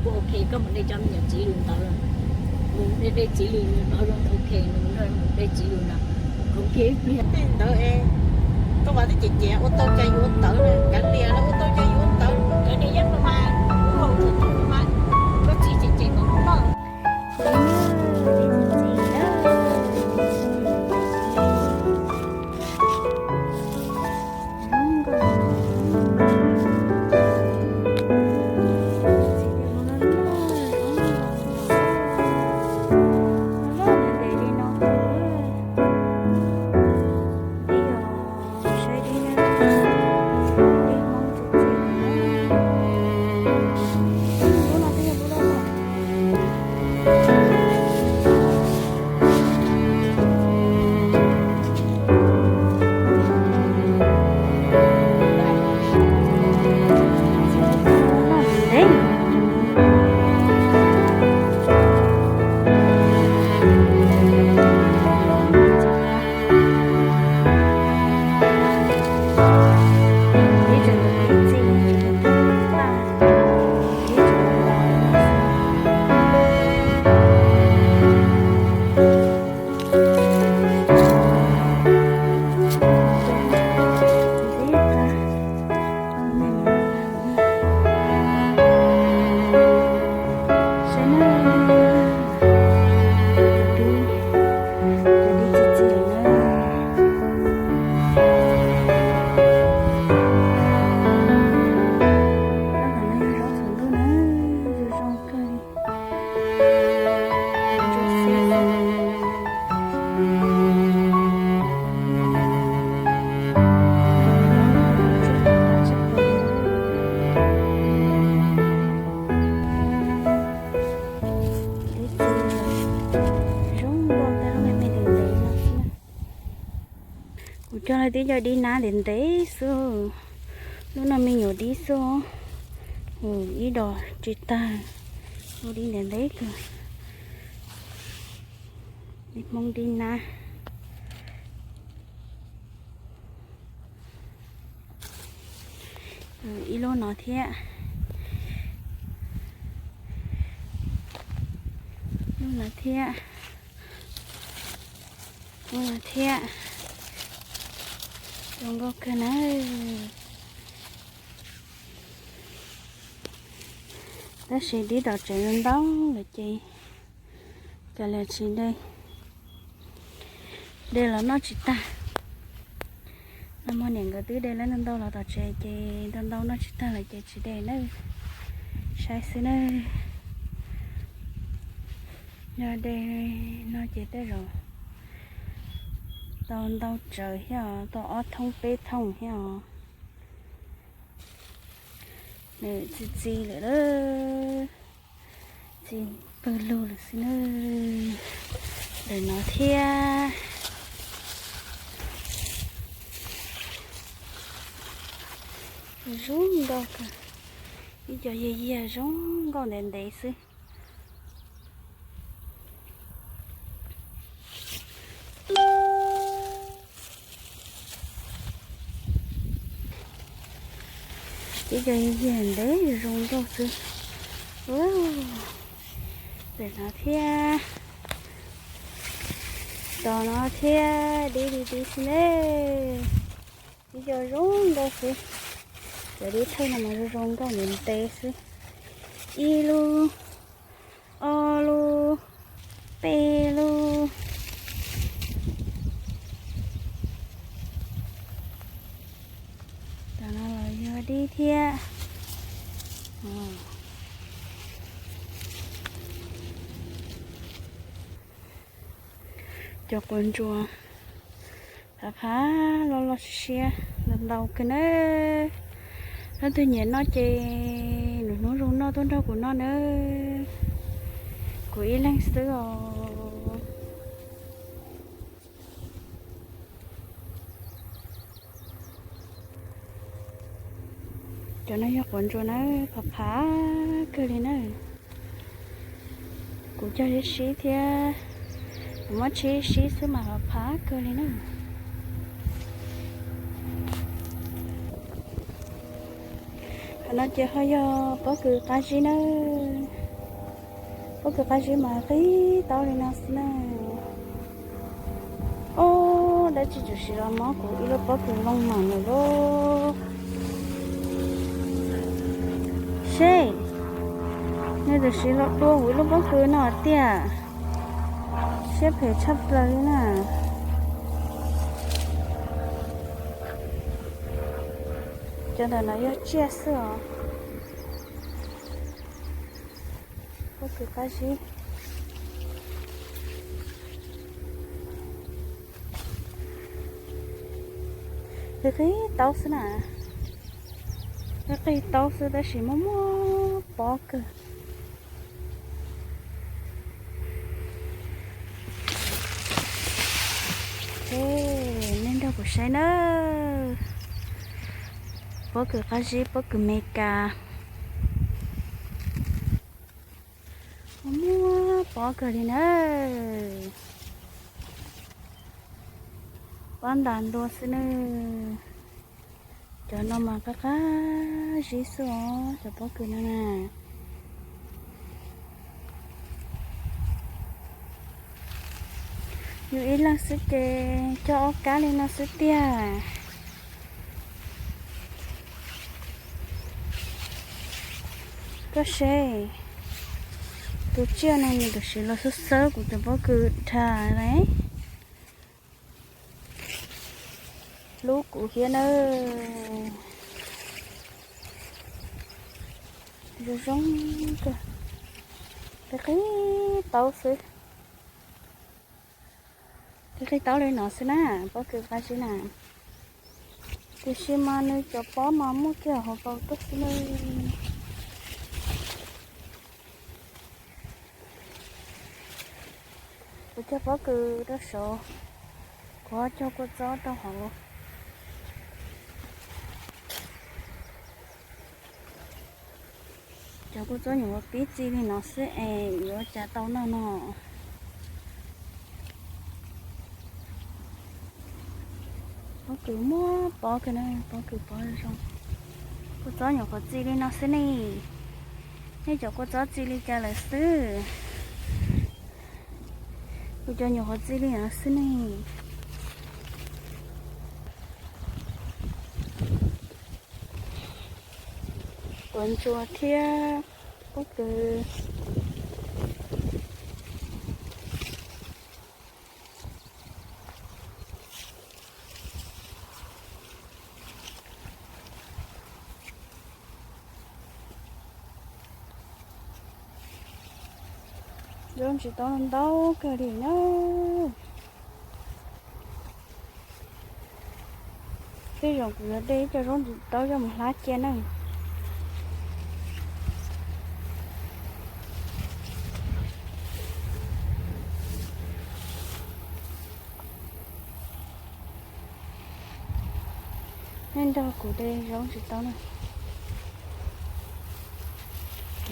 Kuj ok, koj mus de cov me nyuam txiv lws ntawd, mus de de txiv lws no zoo ok, nws nrog mus de txiv lws no ok ib pliag. Tej ntawd es koj vas twb cem cem ua tau cai yuav ntawd, kav liam los ua tau cai yuav ntawd, kav liam yeej mas, ub hau tus tus mas, koj txiv cem cem kom noj. Kuv cog lawv tib co dib nab ntev ntev xwb. Lub no me nyuam dib xwb. Ib dos tsis tag, lub dib ntev ntev kawg. Hmoob dib nab. Ib lub no thiab, lub no thiab, lub no thiab. Zoo nkauj kawg na. Tab sis dib tom tsev ntau lawm ces kav liam tsis de. De los noj tsis tag. Nag hmo niam nkawd twb de lawv ntau ntau los tom tsev ces ntau ntau noj tsis tag lawm ces tsis de nawb. Saib xwb nawb. Yog de no ces tej zaum tau ntau tsawv thiab os, tau ob thoob peb thoob thiab os. Nws txi txi lawm, txi pawg lug lawm xwb nawb. Ntawm no thiab. Zoo nkauj kawg. Ib co yiag yiag zoo nkauj ntev ntev xwb. Ib co yiag yiag ntev zoo nkauj xwb. Pem no thiab, tom no thiab, dib dib dib xwb ne. Ib co zoo nkauj xwb. Cov dib thawj no mas zoo zoo nkauj ntev ntev xwb. Ib lub, ob lub, peb lub. Cov no los yog dib thiab. Cov quav ntsuas phav phav loj loj siab siab ntau ntau kawg nawb. Leej twg nyiam noj ces nws hnub zoo noj tuaj nrog kuv noj nawb. Kuv ib leeg xwb os. Cov no yog quav ntsuas nawb, phav phav kawg li nawb. Kuv cog sib sib thiab, kuv muab tshib sib xwb mas phav phav kawg li nawb. No ces ho yog pob kws qab zib na. Pob kws qab zib mas qig taub li no xwb na. Ob, dab tsi tam sim los mob kuv ib lub pob kws loo mam lawm lauj. Seb, nws tam sim los dua kuv ib lub pob kws no tiag. Siab phem tshaj plaws li na. Cov ntawm no yog tsiaj xwb os. Pob kws qab zib. Qig qig taub xwb na. Qig qig taub xwb tab sis muaj muaj pob kawg. Nej nrog kuv saib nawb. Pob kws qab zib, pob kws Meskas. Muaj muaj pob kawg li na. Pob ntas ntua xwb na. Cov no mas qab qab zib xwb os, cov pob kws no na. Yus ib leeg xwb ces cog ob kab li no xwb tiag. Koj seb, tus tsiaj no nws tam sim los xawb xawb kuv cov pob kws dhau lawm. Hlub kuv thiab nawb. Zoo zoo kawg. Qig qig taub xwb. Qig qig taub li no xwb na, pob kws qab zib na. Tiam sis mas nws cov pob mas muaj kiag hauv paus tuaj xwb na. Kuv cog pob kws rau saud, kuv ho cog kua txob rau hauv. Cov kua txob nyuam qhuav pib txi li no xwb es yuav ua cas tau noj no. Pob kws muaj pob kawg na, pob kws pob zoo. Kua txob nyuam qhuav txi li no xwb ne. Nej cov kua txob txi li cas lawm xwb? Kuv cov nyuam qhuav txi li no xwb ne. Tuav ntsuag thiab pob kws. Zaub ntsis taub ntau kawg li na. Tej zaum kuv yuav de ib co zaub ntsis taub coj mus hlab cia na. Nej nrog kuv de zaub ntsis taub na. Ok,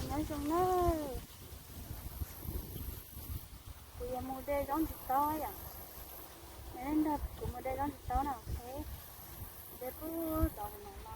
nyob zoo na. Kuv yuav mus de zaub ntsis taub yom. Neb nrog kuv mus de zaub ntsis taub na, ok. De pub tod no no.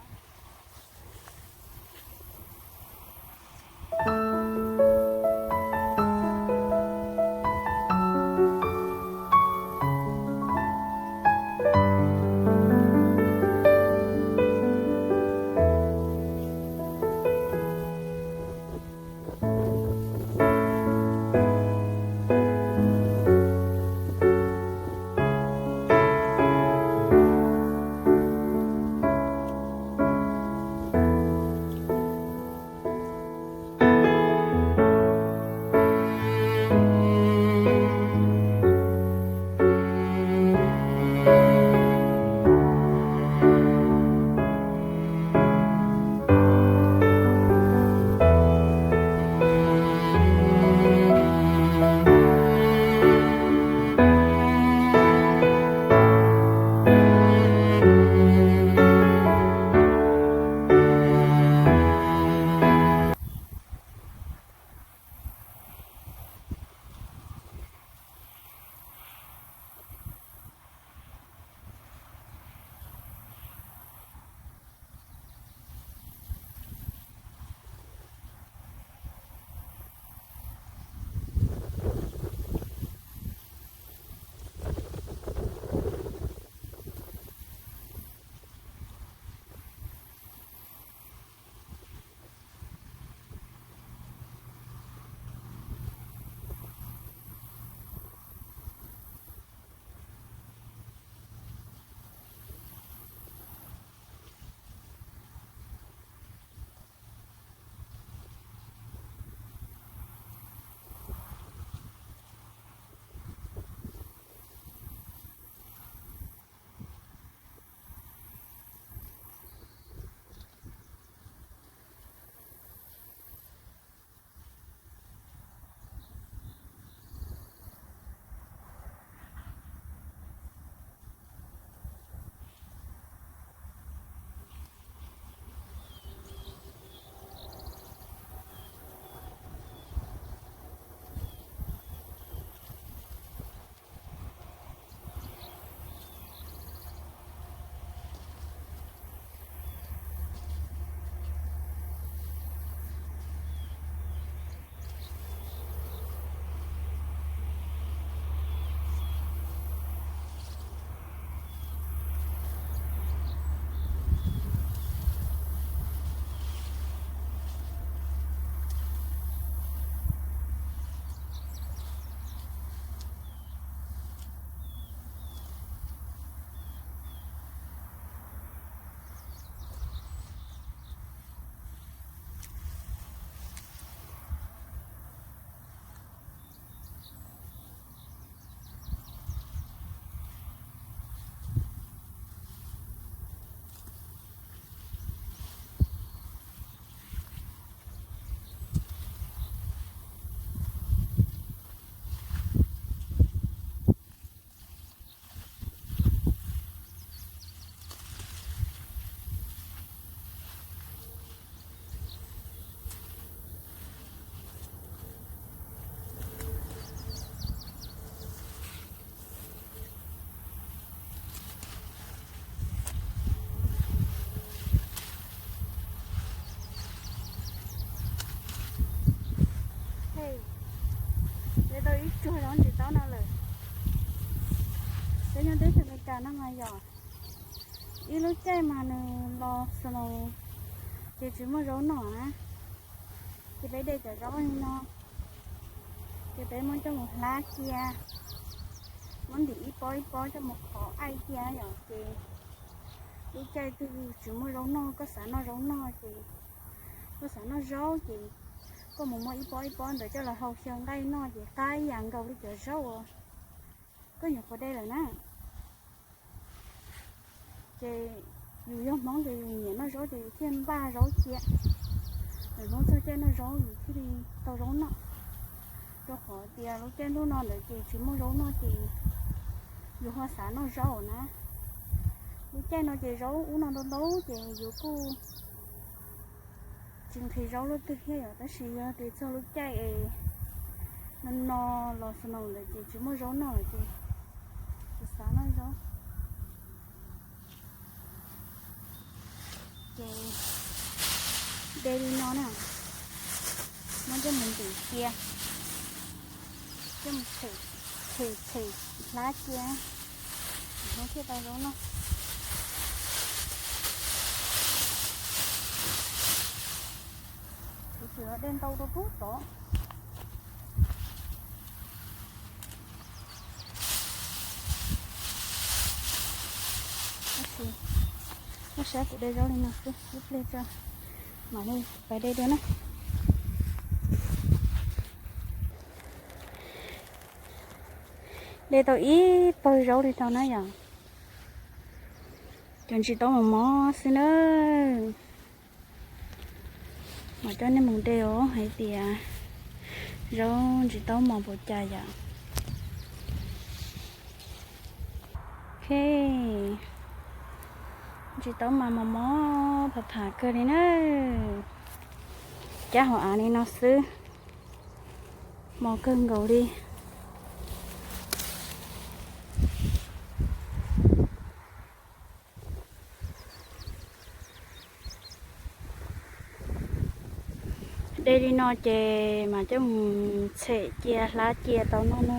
Zaub ntsis taub no lawm. Peb nyob teb chaws Amelikas no mas yog ib lub caij mas nws los snow ces tsis muaj zaub noj na. Ces peb de cov zaub li no, ces peb muab coj mus hlab cia, muab ntim ib pob ib pob coj mus qhov aij cia yom, ces lub caij twg tsis muaj zaub noj, koj xav noj zaub noj ces, koj xav noj zaub ces koj mus muab ib pob ib pob ntawd coj los hau xyaw nqaij noj ces qab ib yam nkaus li cov zaub uas koj nyuam qhuav de lawm na. Ces yus yog Hmoob ces yus nyiam noj zaub ces yus thiaj npaj zaub cia, lawm hnub txog caij noj zaub yus thiaj li tau zaub noj. Rau qhov tias lub caij ntuj no ntawd ces tsis muaj zaub noj ces yus ho xav noj zaub na. Lub caij no ces zaub ub no ntau ntau ces yus kuj tsis nqhis zaub luaj twg thiab yom, tab sis yog tias txog lub caij es no no los snow ntawd ces tsis muaj zaub noj lawm ces tsis xav noj zaub. Ces de li no na, muab coj mus ntim cia, coj mus tshem, tshem, tshem hlab cia, hnub thiaj tau zaub noj. Kuv tsuas de ntau rau pub tod. Tab sis, tab sis kuv de zaub li no xwb, ib pliag tso mam li pais de dua na. De tau ib pawg zaub li no na yom. Cov ntsis taub mos mos xwb na. Mam coj nej mus de os hais tias zaub ntsis taub mos npaum cas yom. Ok, ntsis taub mas mos mos pham pham kawg li na. Cab hauv av li no xwb, mos kawg nkaus li. De li no ces mam coj mus tshem cia hlab cia tau noj na.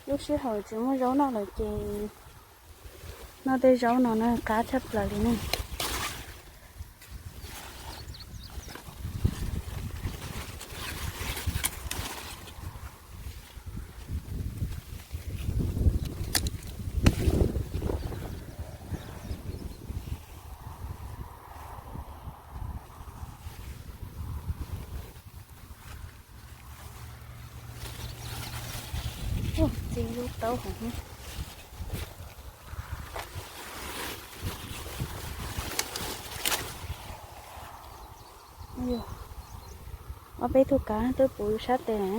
Lub sij hawm tsis muaj zaub noj lawm ces noj tej zaub no na qab tshaj plaws li na. Ua txiv lub taub hau. Ob peb tug kav twb puv sab tes na.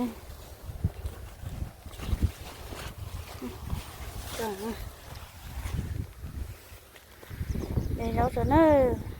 De zaub tso nawb.